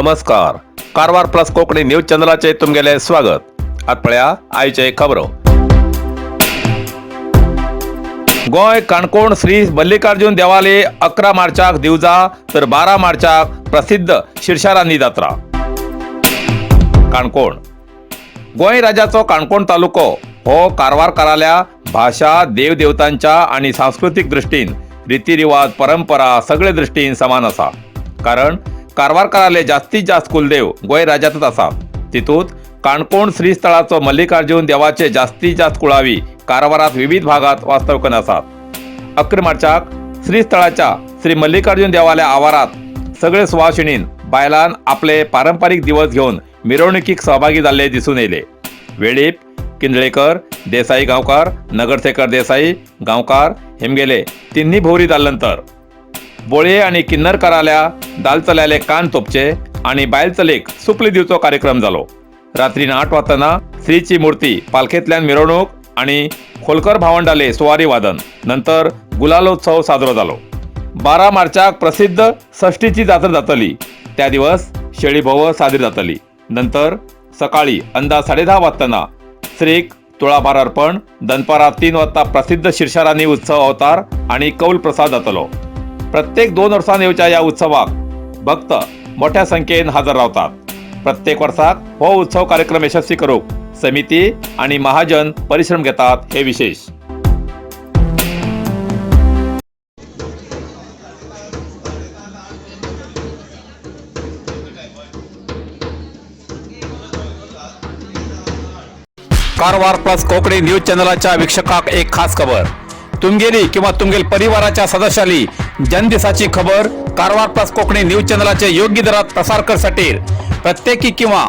नमस्कार, Karwar plus Konkani news चॅनलाचे तुमगेले स्वागत. आत पळया आयचे खबरो. गोंय काणकोण श्री मल्लिकार्जुन देवालय 11 मार्चाक दिवजा तर 12 मार्चाक प्रसिद्ध शिरशारांनी जात्रा. काणकोण गोंय राज्याचो काणकोण तालुको हो कारवारकाराल्या भाशा, देवदेवतांच्या आणि सांस्कृतीक दृश्टीन, रीतिरिवाज, परंपरा सगळे दृश्टीन समान आसा. कारण कारवारकाराले जास्तीत जास्त कुलदेव गोंय राज्यांतच आसा. तितूंत काणकोण श्रीस्थळाचो मल्लिकार्जुन देवाचे जास्तीत जास्त कुळावी कारवारात विविध भागात वास्तव करून आसात. 11 मार्चाक श्रीस्थळाच्या श्री मल्लिकार्जुन देवाल्या आवारात सगळे सुवासिणीन बायलान आपले पारंपारीक दिवस घेवन मिरवणुकीक सहभागी जाल्ले दिसून येयले. वेळीप, किंदळेकर, देसाई गांवकार, नगरसेकर, देसाई गांवकार हेमगेले तिन्ही भोवरी जाल्ले नंतर बोळये आणि किन्नरकाराल्या दालचल्याले कान तोपचे आणि बायल चलेक सुपली दिवचो कार्यक्रम जालो. रात्रीन 8 वाजताना स्त्रीची मूर्ती पालखेंतल्यान मिरवणूक आणि खोलकर भावंडाले सुवारी वादन, नंतर गुलालोत्सव साजरो जालो. 12 मार्चाक प्रसिद्ध षष्टीची जात्रा जातली. त्या दिवस शेळी भोव साजरी जातली. नंतर सकाळी अंदाज 10:30 वाजताना श्रीक तुळाभार अर्पण, दनपारा 3 वाजता प्रसिद्ध शिरशारांनी उत्सव अवतार आणि कौल प्रसाद जातलो. प्रत्येक 2 वर्सां येवच्या ह्या उत्सवाक भक्त मोठ्या संख्येन हजर रावतात. प्रत्येक वर्साक हो उत्सव कार्यक्रम यशस्वी करूक समिती आणि महाजन परिश्रम घेतात हे विशेष. कारवार प्लस कोकणी न्यूज चॅनलाच्या वीक्षकाक एक खास खबर. तुमगेली किंवा तुमगेल परिवाराच्या सदस्याली जन्मदिसाची खबर कारवार प्लस कोकणी न्यूज चॅनलाचे योग्य दरात प्रसार करसाठी प्रत्येकी किंवा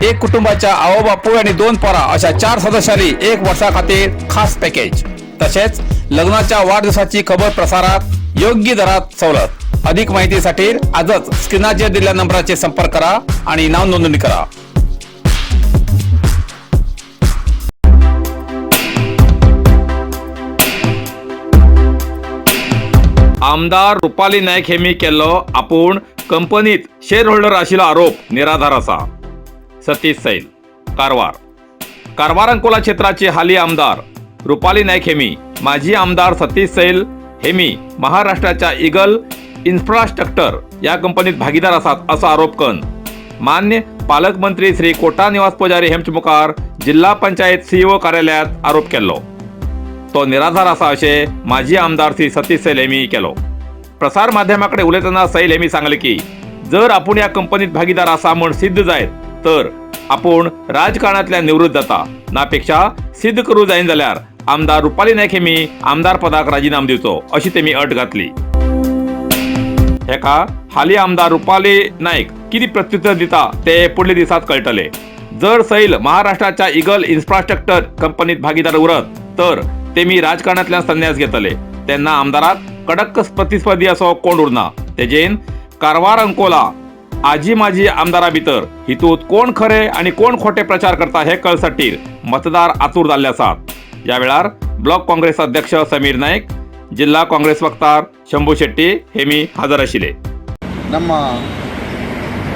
एक कुटुंबाच्या आवो बापूय आणि 2 पोरा अशा 4 सदस्यांनी एक वर्षा खातीर खास पॅकेज, तसेच लग्नाच्या वाढदिवसाची खबर प्रसारात योग्य दरात सवलत. अधिक माहितीसाठी आजच स्क्रीनाचेर दिलेल्या नंबराचे संपर्क करा आणि नाव नोंदणी करा. आमदार रुपाली नायक हेमी केल्लो आपूण कंपनीत शेअर होल्डर आशिल्लो आरोप निराधार आसा. सतीश सैल, कारवार. कारवार अंकोला क्षेत्राचे हाली आमदार रुपाली नायक हेमी माजी आमदार सतीश सैल हेमी महाराष्ट्राच्या इगल इन्फ्रास्ट्रक्चर या कंपनीत भागीदार आसात असो आरोप कन मान्य पालकमंत्री श्री कोटा निवास पुजारी हेमचे मुखार जिल्हा पंचायत सीईओ कार्यालयात आरोप केल्लो तो निराधार आसा अशें माजी आमदार श्री सतीश सैल हेमी केलो. प्रसार माध्यमाकडे उलयतना सैल हेमी सांगले की जर आपूण ह्या कंपनीत भागीदार आसा म्हूण सिद्ध जायत तर आपूण राजकारणांतल्यान निवृत्त जाता, नापेक्षा सिद्ध करूं जायना जाल्यार आमदार रुपाली नायक हेमी आमदार पदाक राजीनामो दिवचो अशी तेमी अट घातली. हेका हाली आमदार रुपाली नायक कितें प्रत्युत्तर दिता ते पुडल्या दिसात कळटले. जर सैल महाराष्ट्राच्या इगल इन्फ्रास्ट्रक्चर कंपनीत भागीदार उरत तर तेमी राजकारणांतल्यान संन्यास घेतले. तेन्ना आमदाराक कडक प्रतिस्पर्धी असो कोण उरना. तेजेन कारवार अंकोला आजी माजी आमदारा भितर हितूत कोण खरे आणि कोण खोटे प्रचार करता हे कळसाठी मतदार आतूर जाल्ले आसात. या वेळार ब्लॉक काँग्रेस अध्यक्ष समीर नाईक, जिल्हा काँग्रेस वक्तार शंभू शेट्टी हे मी हजर आशिल्ले. ನಮ್ಮ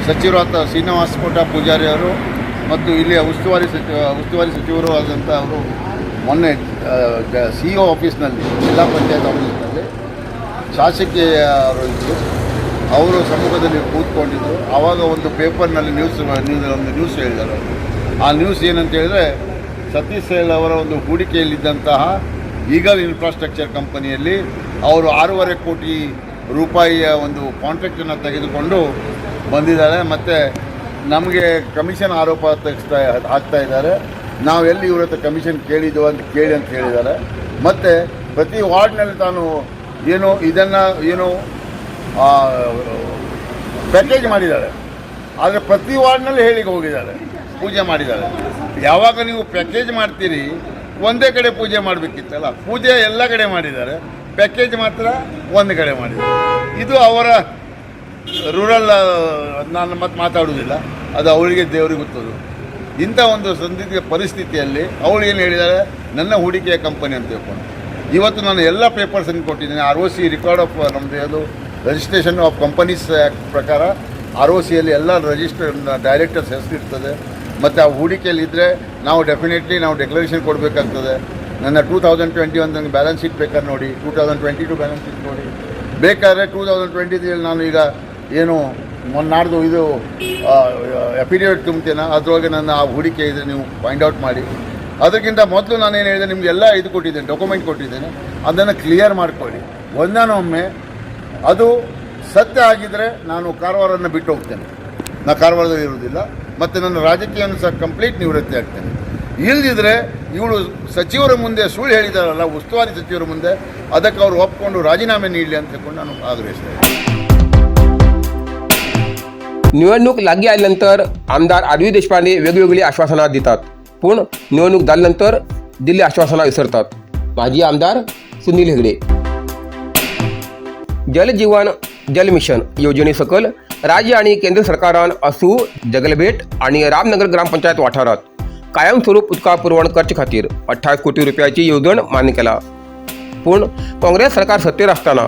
ಸಚಿವರಾದ ಶ್ರೀನಿವಾಸ ಕೋಟ ಪೂಜಾರಿಯವರು ಮತ್ತು ಇಲ್ಲಿಯ ಉಸ್ತುವಾರಿ ಸಚಿವರು ಆದಂಥ ಅವರು ಮೊನ್ನೆ ಸಿ ಒ ಆಫೀಸ್ನಲ್ಲಿ, ಜಿಲ್ಲಾ ಪಂಚಾಯತ್ ಆಫೀಸ್ನಲ್ಲಿ ಶಾಸಕಿಯವರು ಇದ್ದರು. ಅವರು ಸಮ್ಮುಖದಲ್ಲಿ ಕೂತ್ಕೊಂಡಿದ್ದರು. ಆವಾಗ ಒಂದು ಪೇಪರ್ನಲ್ಲಿ ನ್ಯೂಸ್ ನ್ಯೂಸ್ ಒಂದು ನ್ಯೂಸ್ ಹೇಳಿದ್ದಾರೆ ಅವರು. ಆ ನ್ಯೂಸ್ ಏನಂತ ಹೇಳಿದರೆ, ಸತೀಶ್ ಸೈಲ್ ಅವರ ಒಂದು ಹೂಡಿಕೆಯಲ್ಲಿದ್ದಂತಹ ಈಗಲ್ ಇನ್ಫ್ರಾಸ್ಟ್ರಕ್ಚರ್ ಕಂಪನಿಯಲ್ಲಿ ಅವರು 6.5 ಕೋಟಿ ರೂಪಾಯಿಯ ಒಂದು ಕಾಂಟ್ರಾಕ್ಟನ್ನು ತೆಗೆದುಕೊಂಡು ಬಂದಿದ್ದಾರೆ ಮತ್ತು ನಮಗೆ ಕಮಿಷನ್ ಆರೋಪ ತೆಗೆಸ್ತಾ ಹಾಕ್ತಾ ಇದ್ದಾರೆ. ನಾವೆಲ್ಲಿ ಇವ್ರ ಹತ್ರ ಕಮಿಷನ್ ಕೇಳಿದ್ವು ಅಂತ ಕೇಳಿ ಅಂತ ಹೇಳಿದ್ದಾರೆ. ಮತ್ತು ಪ್ರತಿ ವಾರ್ಡ್ನಲ್ಲಿ ತಾನು ಏನು ಇದನ್ನು ಏನು ಪ್ಯಾಕೇಜ್ ಮಾಡಿದ್ದಾರೆ, ಆದರೆ ಪ್ರತಿ ವಾರ್ಡ್ನಲ್ಲಿ ಹೇಳಿಗೆ ಹೋಗಿದ್ದಾರೆ, ಪೂಜೆ ಮಾಡಿದ್ದಾರೆ. ಯಾವಾಗ ನೀವು ಪ್ಯಾಕೇಜ್ ಮಾಡ್ತೀರಿ, ಒಂದೇ ಕಡೆ ಪೂಜೆ ಮಾಡಬೇಕಿತ್ತಲ್ಲ. ಪೂಜೆ ಎಲ್ಲ ಕಡೆ ಮಾಡಿದ್ದಾರೆ, ಪ್ಯಾಕೇಜ್ ಮಾತ್ರ ಒಂದು ಕಡೆ ಮಾಡಿದ್ದಾರೆ. ಇದು ಅವರ ರೂರಲ್, ನಾನು ಮತ್ತೆ ಮಾತಾಡುವುದಿಲ್ಲ. ಅದು ಅವರಿಗೆ ದೇವರಿಗೆ ಗೊತ್ತದು. ಇಂಥ ಒಂದು ಸಂದಿಗ್ಧ ಪರಿಸ್ಥಿತಿಯಲ್ಲಿ ಅವಳು ಏನು ಹೇಳಿದ್ದಾರೆ, ನನ್ನ ಹೂಡಿಕೆಯ ಕಂಪನಿ ಅಂತ ತಿಳ್ಕೊಂಡು. ಇವತ್ತು ನಾನು ಎಲ್ಲ ಪೇಪರ್ಸನ್ನು ಕೊಟ್ಟಿದ್ದೀನಿ. R O C, record of ನಮ್ಮದು ಯಾವುದು ರಿಜಿಸ್ಟ್ರೇಷನ್ ಆಫ್ ಕಂಪನೀಸ್ ಆ್ಯಕ್ಟ್ ಪ್ರಕಾರ ಆರ್ ಒ ಸಿಯಲ್ಲಿ ಎಲ್ಲ ರಿಜಿಸ್ಟರ್ ಡೈರೆಕ್ಟರ್ಸ್ ಹೆಸರು ಇರ್ತದೆ. ಮತ್ತು ಆ ಹೂಡಿಕೆಯಲ್ಲಿದ್ದರೆ ನಾವು ಡೆಫಿನೆಟ್ಲಿ ನಾವು ಡೆಕ್ಲರೇಷನ್ ಕೊಡಬೇಕಾಗ್ತದೆ. ನನ್ನ 2021 ನನಗೆ ಬ್ಯಾಲೆನ್ಸ್ ಶೀಟ್ ಬೇಕಾದ್ರೆ ನೋಡಿ, 2022 ಬ್ಯಾಲೆನ್ಸ್ ಶೀಟ್ ನೋಡಿ ಬೇಕಾದರೆ. 2023ರಲ್ಲಿ ನಾನು ಈಗ ಏನು ಮೊನ್ನಾಡ್ದು ಇದು ಅಫಿಡೇವಿಟ್ ತುಂಬ್ತೇನೆ, ಅದರೊಳಗೆ ನನ್ನ ಆ ಹೂಡಿಕೆ ಇದ್ದರೆ ನೀವು ಫೈಂಡ್ ಔಟ್ ಮಾಡಿ. ಅದಕ್ಕಿಂತ ಮೊದಲು ನಾನೇನು ಹೇಳಿದೆ, ನಿಮಗೆಲ್ಲ ಇದು ಕೊಟ್ಟಿದ್ದೇನೆ, ಡಾಕ್ಯುಮೆಂಟ್ ಕೊಟ್ಟಿದ್ದೇನೆ, ಅದನ್ನು ಕ್ಲಿಯರ್ ಮಾಡಿಕೊಳ್ಳಿ. ಒಂದಾನೊಮ್ಮೆ ಅದು ಸತ್ಯ ಆಗಿದ್ದರೆ ನಾನು ಕಾರವಾರನ್ನು ಬಿಟ್ಟು ಹೋಗ್ತೇನೆ. ನಾನು ಕಾರವಾರದಲ್ಲಿ ಇರುವುದಿಲ್ಲ ಮತ್ತು ನನ್ನ ರಾಜಕೀಯವನ್ನು ಸಹ ಕಂಪ್ಲೀಟ್ ನಿವೃತ್ತಿ ಆಗ್ತೇನೆ. ಇಲ್ಲದಿದ್ದರೆ ಇವಳು ಸಚಿವರ ಮುಂದೆ ಸುಳ್ಳು ಹೇಳಿದಾರಲ್ಲ, ಉಸ್ತುವಾರಿ ಸಚಿವರ ಮುಂದೆ, ಅದಕ್ಕೆ ಅವರು ಒಪ್ಕೊಂಡು ರಾಜೀನಾಮೆ ನೀಡಲಿ ಅಂತ ಹೇಳ್ಕೊಂಡು ನಾನು ಆಗ್ರಹಿಸ್ತೇನೆ. निवडणूक लागीं आयले नंतर आमदार आर व्ही देशपांडे वेगवेगळीं आश्वासनां दितात, पूण निवडणूक जाले नंतर दिल्ली आश्वासनां विसरतात. माजी आमदार सुनील हेगडे. जल जीवन जल मिशन येवजणे सकल राज्य आनी केंद्र सरकारान असू, जगलबेट आनी रामनगर ग्रामपंचायत वाठारात कायमस्वरूप उदका पुरवण करचे खातीर 28 कोटी रुपयाची येवजण मान्य केला. पूण काँग्रेस सरकार सत्तेर आसतना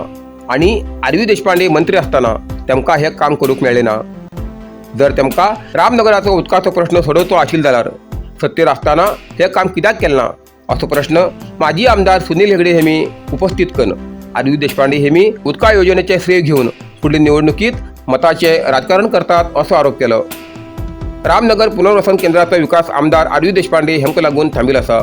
आनी आर व्ही देशपांडे मंत्री आसतना तेमकां हें काम करूंक मेळ्ळें ना. जर तेमकां रामनगराचो उदकाचो प्रश्न सोडोवचो आशिल्लो जाल्यार सत्तेर आसतना हें काम कित्याक केलें ना, असो प्रश्न माजी आमदार सुनील हेगडे हेमी उपस्थित करून आर व्ही देशपांडे हेमी उदका योजनेचे श्रेय घेवन फुडले निवडणुकीत मताचे राजकारण करतात, असो आरोप केलो. रामनगर पुनर्वसन केंद्राचो विकास आमदार आर व्ही देशपांडे हांकां लागून थांबिल्लो आसा.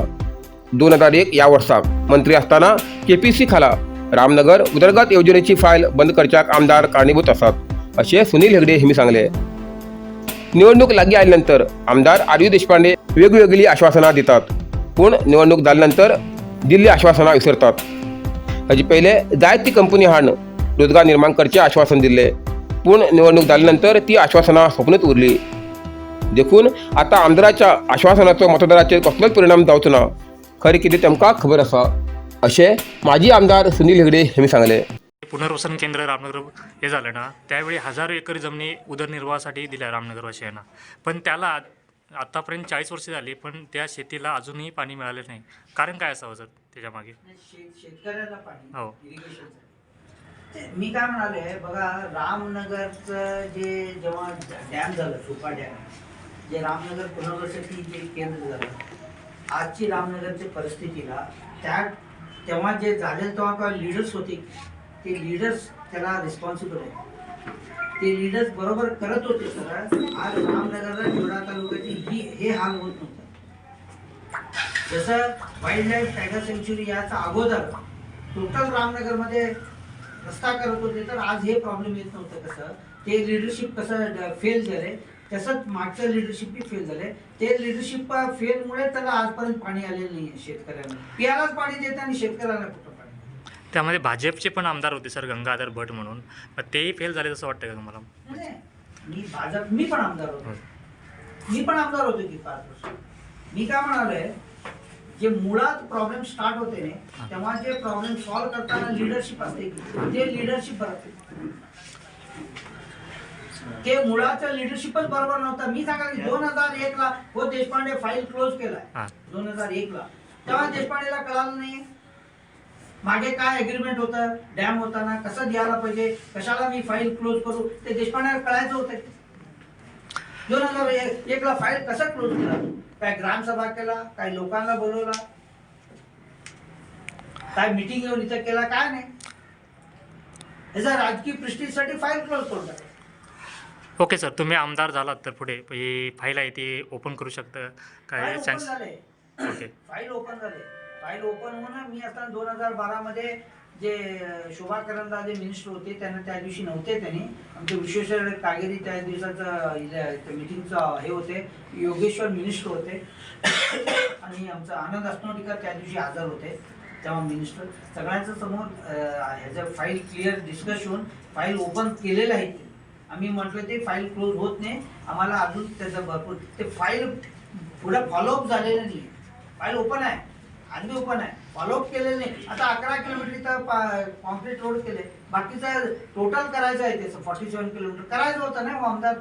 2001 ह्या वर्साक मंत्री आसतना केपीसी खाला रामनगर उदरगत येवजणेची फायल बंद करच्याक आमदार कारणीभूत आसात, अशें सुनील हेगडे हांणी सांगलें. निवडणूक लागीं आयले नंतर आमदार आर व्ही देशपांडे वेगवेगळीं आश्वासनां दितात, पूण निवडणूक जाले नंतर दिल्ली आश्वासनां विसरतात. हाजे पयले जायती कंपनी हाडून रोजगार निर्माण करचें आश्वासन दिल्लें, पूण निवडणूक जाले नंतर ती आश्वासनां स्वप्नच उरली. देखून आतां आमदाराच्या आश्वासनाचो मतदाराचेर कसलोच परिणाम जावचो ना, खरें कितें तेमकां खबर आसा, अशें माजी आमदार सुनील हेगडे हांणी सांगलें. पुनर्वसन केंद्र रामनगर हे झालं ना, त्यावेळी हजारो एकर जमिनी उदरनिर्वाहासाठी दिल्या रामनगरवासियांना. पण त्याला आत्तापर्यंत 40 वर्ष झाली, पण त्या शेतीला अजूनही पाणी मिळाले नाही. कारण काय असावं सर त्याच्या मागे? शेतकऱ्यांना पाणी इरिगेशनचं ते मी काय म्हणाले बघा, रामनगरचं जे जेव्हा डॅम झालं, सुपा डॅम, जे रामनगर पुनर्वसती जे केंद्र झालं, आजची रामनगरच्या परिस्थितीला त्या तेव्हा जे झाले, तेव्हा काय लीडर्स होते, ते लीडर्स त्याला रिस्पॉन्सिबल आहे. ते लीडर्स बरोबर करत होते सगळं. आज रामनगरला निवडा तालुक्याची ही हे हाल होत नव्हतं. जसं वाईल्ड लाईफ टायगर सँक्च्युरी याचा अगोदर टोटल रामनगरमध्ये रस्ता करत होते, तर आज हे प्रॉब्लेम येत नव्हतं. कसं ते लिडरशिप कसं फेल झाले, तसंच मागचं लिडरशिप बी फेल झाले. ते लिडरशिप फेलमुळे त्याला आजपर्यंत पाणी आलेलं नाही आहे. शेतकऱ्यांना पियालाच पाणी देत आणि शेतकऱ्याला कुठं पाणी? त्यामध्ये भाजपचे पण आमदार होते सर, गंगाधर भट म्हणून. मग तेही फेल झाले असं वाटतं का तुम्हाला? नाही, नाही. मी भाजप, मी पण आमदार होतो. मी पण आमदार होतो की 5 वर्ष. मी काय म्हणालोय, जे मुळात प्रॉब्लेम स्टार्ट होते ने, तेव्हा जे प्रॉब्लेम सॉल्व्ह करताना लिडरशिप असते की, ते लिडरशिप बरोबर, ते मुळाचं लिडरशिपच बरोबर नव्हतं. मी सांगा की 2001 ला हो देशपांडे फाईल क्लोज केलाय. 2001 ला तेव्हा देशपांडेला कळालं नाही मागे काय अग्रीमेंट होतं, डॅम होताना कसं द्यायला पाहिजे, कशाला मी फाईल क्लोज करू, ते देशपांडेला कळायचं होतं. 2001 ला फाईल कसं क्लोज केला? काय ग्रामसभा केला, काय लोकांना बोलवला, काय मिटिंग येऊन इथं केला, काय नाही. ह्याचा राजकीय प्रेस्टीजसाठी फाईल क्लोज करून टाकला. ओके सर, तुम्ही आमदार झालात तर पुढे ही फाईल आहे ती ओपन करू शकता काय? फाईल ओपन चान्स झाले. फाईल ओपन झाले. फाईल ओपन होऊन मी असताना 2012मध्ये जे शोभा करंदलाजे मिनिस्टर होते, त्यांना त्या दिवशी नव्हते त्यांनी, आमचे विश्वेश्वर कागेरी त्या दिवसाचं मिटिंगचं हे होते, योगेश्वर मिनिस्टर होते आणि आमचा आनंद असनोटीकर त्या दिवशी हजर होते तेव्हा मिनिस्टर. सगळ्यांच्या समोर ह्याचं फाईल क्लिअर डिस्कस होऊन फाईल ओपन केलेलं आहे ते. आम्ही म्हटलं ते फाईल क्लोज होत नाही, आम्हाला अजून त्याचं भरपूर ते फाईल पुढे फॉलोअप झालेलं नाही. फाईल ओपन आहे, आज बी ओपन आहे, फॉलोअप केलेलं नाही. आता 11 किलोमीटर इथं कॉन्क्रीट रोड केले, बाकीचं टोटल करायचं आहे. त्याचं 47 किलोमीटर करायचं होतं ना. हो आमदार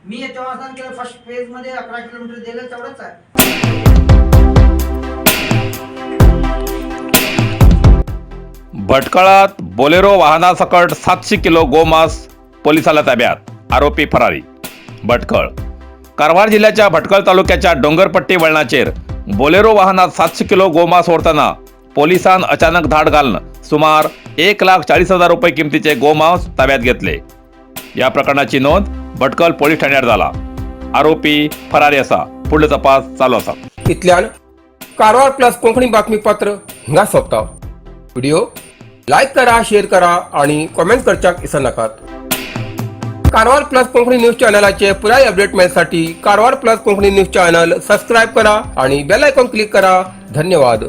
मी तेव्हा असताना केलं. फर्स्ट फेजमध्ये 11 किलोमीटर दिलं, तेवढंच आहे. भटकळात बोलेरो वाहनासकट 700 किलो गोमांस पोलिसाला ताब्यात. आरोपी फरारी. भटकळ. कारवार जिल्ह्याच्या भटकळ तालुक्याच्या डोंगरपट्टी वळणाचेर बोलेरो वाहनात 700 किलो गोमांस व्हरतना पोलिसान अचानक धाड घालून सुमार 1,40,000 रुपये किमतीचे गोमांस ताब्यात घेतले. या प्रकरणाची नोंद भटकल पोलीस ठाण्यात झाला. आरोपी फरारी असा. पुढलो तपास चालू असा. इतल्यान कारवार प्लस कोंकणी बातमीपत्र हिंगा सोंपता. व्हिडिओ लायक करा, शेअर करा आणि कॉमेंट करच्याक विसरनाकात. कारवार प्लस कोंकणी न्यूज चॅनलाचे पुराय update मेळसाठी Karwar plus Konkani news channel subscribe करा आणि बेल आयकॉन क्लिक करा. धन्यवाद.